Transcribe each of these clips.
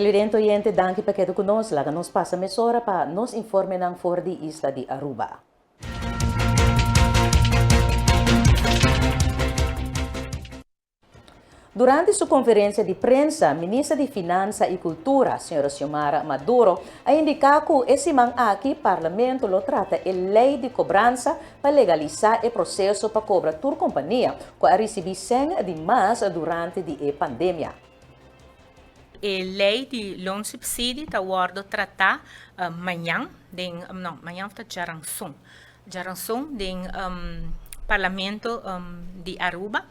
Televidente oyente, danki pa keda ku nos. Laga nos pasa mesora pa nos informenan for di isla di Aruba. Durante su conferencia di prensa, Minister di Finansa y Cultura, Sra. Xiomara Maduro, a indica cu e siman aki Parlamento lo trata e ley di cobransa pa legalisa e proceso pa cobra tur compania cu a ricibi cen di mas durante di e pandemia. E ley di loonsubsidie ta wordo trata mañan den, no, mañan of ta djaranson, djaranson den Parlamento di Aruba.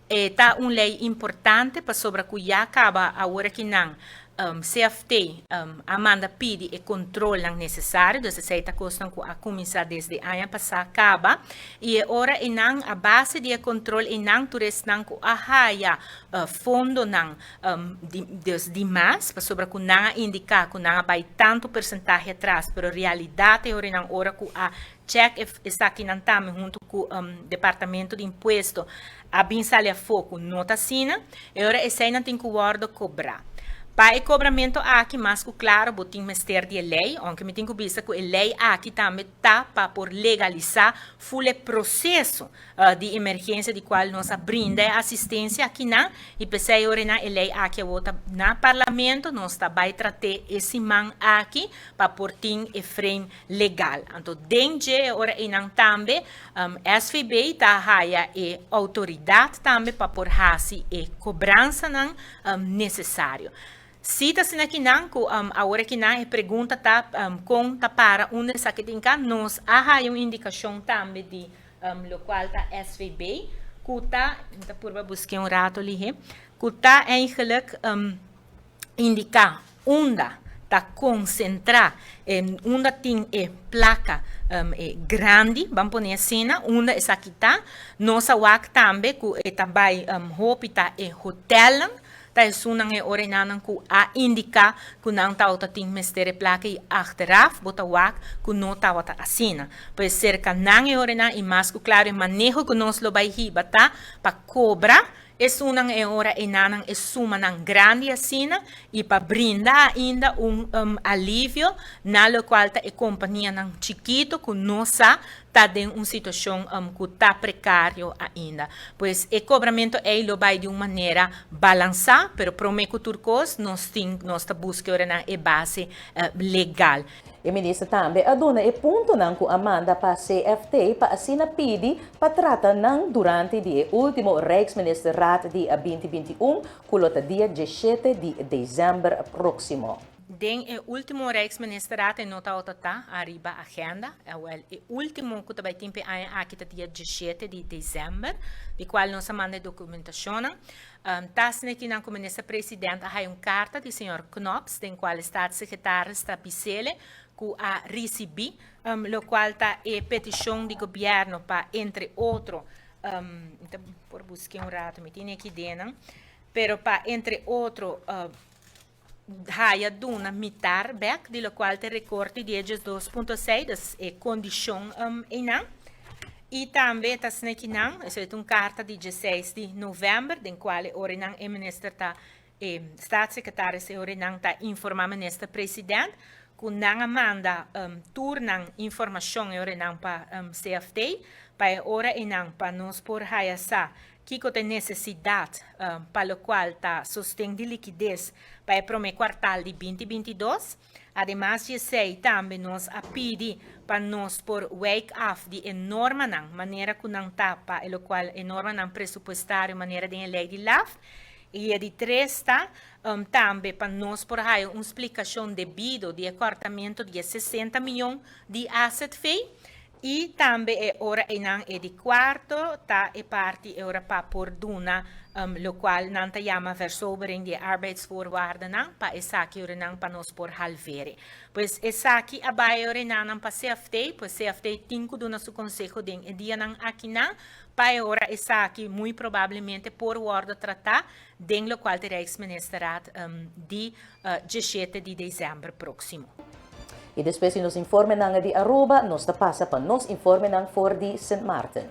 E ta un ley importante pasobra cu ya caba awor aki nan CFT a manda pidi e controlnan necesario, dus esey ta cosnan cu a cuminsa desde aña pasa caba y e ora eynan a base di e control eynan tur esnan cu a haya fondonan dus di mas pasobra cu nan a indica cu nan a bay tanto percentahe atras pero realidad e ora eynan ora cu a Check e esakinan tambe hunto cu Departamento di Impuesto a bin sali afo cu no ta asina, e ora eseinan tin cu wordo cobra. Pa e cobramento aki mas cu claro bo tin mester di e ley, aunke mi tin cu bisa cu e ley aki tambe ta pa por legalisa ful e proceso di emergencia di cual nos a brinda e asistencia akinan y p'esey ora nan e ley aki awor ta na Parlamento, nos ta bay trate e siman aki pa por tin e frame legal. Anto den dje e ora einan tambe SVB ta haya e outoridat tambe pa por hasi e kobransanan nesesario. Si ta asina kinan ku awor akinan e pregunta ta kon ta para unda esaki tin ka, nos a haya un indikashon tambe di lokual ta SVB ku ta, mi ta purba busk'é un rato lihe, ku ta eigenlijk indiká unda ta konsentrá, unda tin e plaka e grandi, ban pone asina, unda esaki ta. Nos a wak tambe ku e ta bai hopi ta e hotelnan, ta esunnan e orenanan ku a indiká ku nan tabata tin mester e plaka i achteraf bo ta wak ku no tabata asina. Pues serka nan e orenan i mas ku klaro e maneho ku nos lo bai hiba ta pa kobra Esunnan e ora enanan e sumanan grandi asina i pa brinda ainda un alivio na lokual ta e kompanianan chikito ku no sa ta den un situashon ku ta prekario ainda. Pues e kobramentu ei lo bai di un manera balansá, pero promé ku tur kos nos tin nos ta buska e oranan e base legal. E minister tambe a duna e puntonan ku a manda pa CFT pa asina pidi pa trata nan durante di e ultimo Rijksministerraad di 2021 ku lo ta dia 17 di desèmber próksimo. Den e ultimo Rijksministerraad e no tabata ta ariba agenda. Awel, e ultimo ku ta bai tin p'e aña aki ta dia 17 di desèmber, di kual nos a manda e dokumentashonnan. Ta asina ki nan ku Minister President a haya un karta di señor Knops den kual e Staatssecretaris ta bisele ku a risibí lokual ta e petishon di gobièrnu pa entre otro, mi ta por busk'é un rato mi tene aki denan, pero pa entre otro haya duna mitar bèk di lokual ta e rekorte di e 12.6, dus e kondishon einan. I tambe ta asina ki nan, esei ta un karta di dieseis di novèmber den kual e orenan e minister ta, e staatssecretaris e orenan ta informá minister president ku nan a manda tur nan informashon e orenan pa CFT pa e ora einan pa nos por haya sa Kiko ta e nesesidat pa lokual ta sosten di likides pa e promé kuartal di 2022? Ademas di esei tambe nos a pidi pa nos por wijk af di e normanan manera ku nan ta pa e lokual e normanan presupuestario manera den e lei di laf. I e di tres ta tambe pa nos por haya un splikashon debido di e kòrtamentu di e 60 mion di azv. I tambe e ora einan e di kuarto ta e parti e ora pa por duna lokual nan ta yama versobering di e arbeidsvoorwaardennan pa esaki ora nan pa nos por halvere. Pues esaki a bai e ora einanan pa CFT, pues CFT tin ku duna su konseho den e dianan akinan pa e ora esaki muy probablemente por wòrdu tratá den lokual ta e Rijksministerraad di 17 di desèmber próksimo. I despues di nos informenan di Aruba, nos ta pasa pa nos informenan for di Sint Maarten.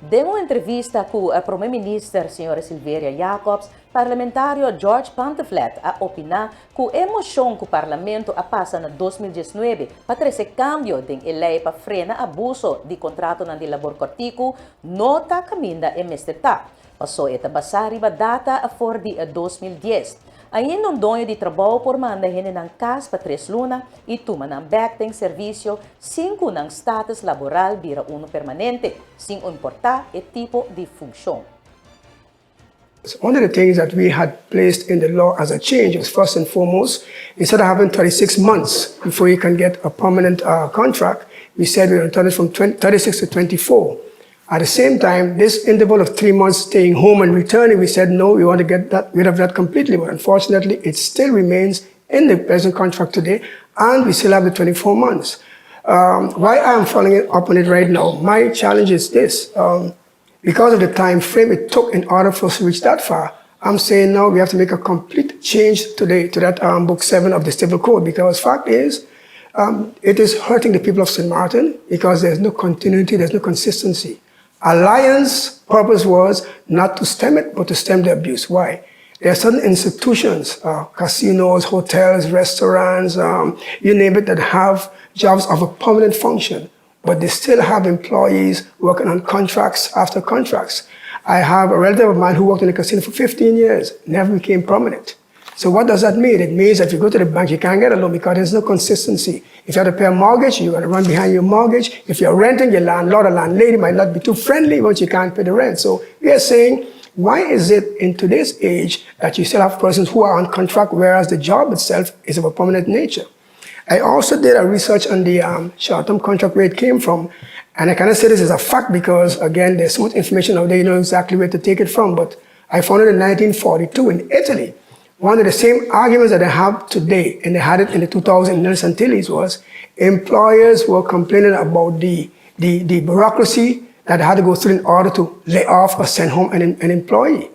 Den un entrevista ku Prome Minister señora Silveria Jacobs, parlamentario George Panteflet a opiná ku e moshon ku Parlamento a pasa na 2019 pa trese kambio den e lei pa frena abuso di kontratonan di labor kòrtiku no ta kaminda e mester ta, pasó e ta basá riba data for di 2010. Ainda un doño di trabou por manda hendenan kas pa tres luna i tuma nan bèk den servisio sin ku nan status laboral bira unu permanente, sin importá e tipo di funshon. One of the things that we had placed in the law as a change was first and foremost, instead of having 36 months before you can get a permanent uh, contract, we said we return it from 20, 36 to 24. At the same time, this interval of three months staying home and returning, we said no, we want to get that, rid of that completely. But unfortunately, it still remains in the present contract today, and we still have the 24 months. Um, why I am following up on it right now, my challenge is this. Um, because of the time frame it took in order for us to reach that far, I'm saying now we have to make a complete change to, the, to that um, book 7 of the Civil Code because fact is, um, it is hurting the people of St. Martin because there's no continuity, there's no consistency. Alliance purpose was not to stem it, but to stem the abuse. Why? There are certain institutions, uh, casinos, hotels, restaurants, um, you name it, that have jobs of a permanent function, but they still have employees working on contracts after contracts. I have a relative of mine who worked in a casino for 15 years, never became permanent. So what does that mean? It means if you go to the bank, you can't get a loan because there's no consistency. If you have to pay a mortgage, you got to run behind your mortgage. If you're renting, your landlord or landlady might not be too friendly once you can't pay the rent. So we are saying, why is it in today's age that you still have persons who are on contract, whereas the job itself is of a permanent nature? I also did a research on the um, short-term contract where it came from, and I cannot say this is a fact because, again, there's so much information out there, you know exactly where to take it from, but I found it in 1942 in Italy. One of the same arguments that they have today, and they had it in the 2000 Nelson Antilles, was employers were complaining about the, the, the bureaucracy that they had to go through in order to lay off or send home an, an employee.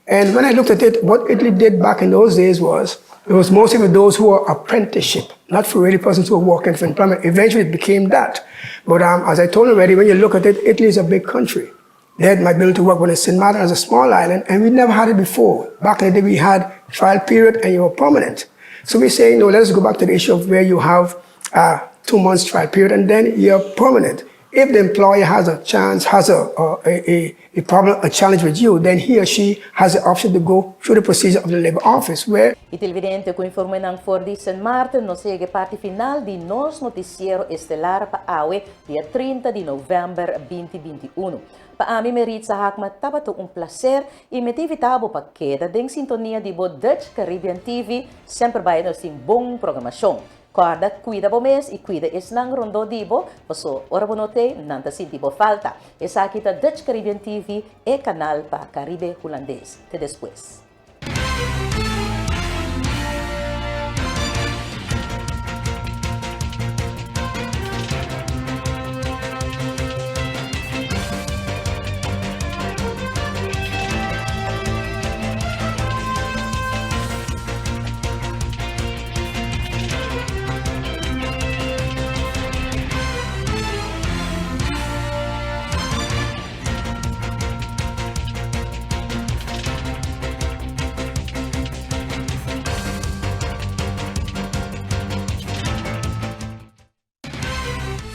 And when I looked at it, what Italy did back in those days was it was mostly for those who were apprenticeship, not for really persons who were working for employment. Eventually, it became that. But um, as I told already, when you look at it, Italy is a big country. They had my ability to work with St. Martin as a small island, and we never had it before. Back in the day, we had trial period and you were permanent. So we're saying, no, let's go back to the issue of where you have a two months trial period and then you're permanent. If the employer has a chance, has a, a, a, a problem, a challenge with you, then he or she has the option to go through the procedure of the labor office where E televidente ku informenan for di Sint Maarten nos a yega e parti final di nos notisiero estelar pa awe dia 30 di novèmber 2021. Pa ami Meritza Haakma tabata un plaser i mi ta invitá bo pa keda den sintonia di bo Dutch Caribbean TV, semper bai nos tin bon programashon. Kòrda kuida bo mes i kuida esnan rondó di bo, paso ora bo no t'ei nan ta sinti bo falta. Esaki ta Dutch Caribbean TV, e kanal pa Karibe Hulandes. Te despues.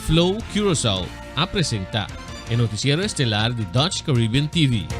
Flow Curaçao a presenta e noticiero estelar di Dutch Caribbean TV.